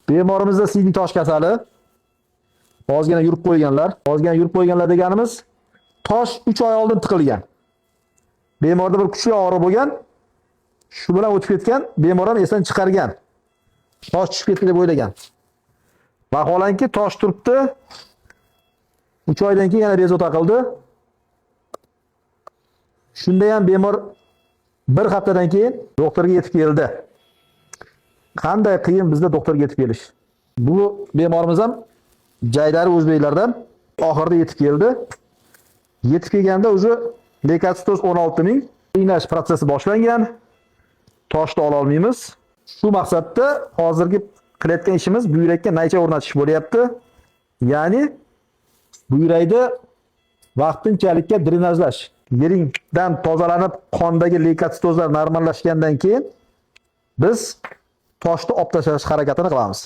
Bemorimizda siydik tosh kasali. Ozgina yurib qo'yganlar. Ozgina yurib qo'yganlar deganimiz, tosh 3 oy oldin tiqilgan. Bemorda bir kuchli og'riq bo'lgan. Shu bilan o'tib ketgan, bemor ham esdan chiqargan. Tosh tushib ketdi deb o'ylagan. Vaholanki, tosh turibdi. 3 oydan keyin yana bezovta qildi. Shunda ham bemor bir haftadan keyin doktorga yetib keldi. Qanday qiyin bizda doktorga yetib kelish. Bu bemorimiz ham jaydari o'zbeklardan, oxirida yetib keldi. Yetib kelganda уже leykotsitoz 16 ming, iynash protsessi boshlangan. Toshni ola olmaymiz. Shu maqsadda hozirgi qilayotgan ishimiz buyrakka naycha o'rnatish bo'lyapti. Ya'ni buyrakda vaqtinchalikka drenajlash. Yiringdan tozalanib, qondagi leykotsitozlar normallashgandan keyin biz toshni olib tashlash harakatini qilamiz.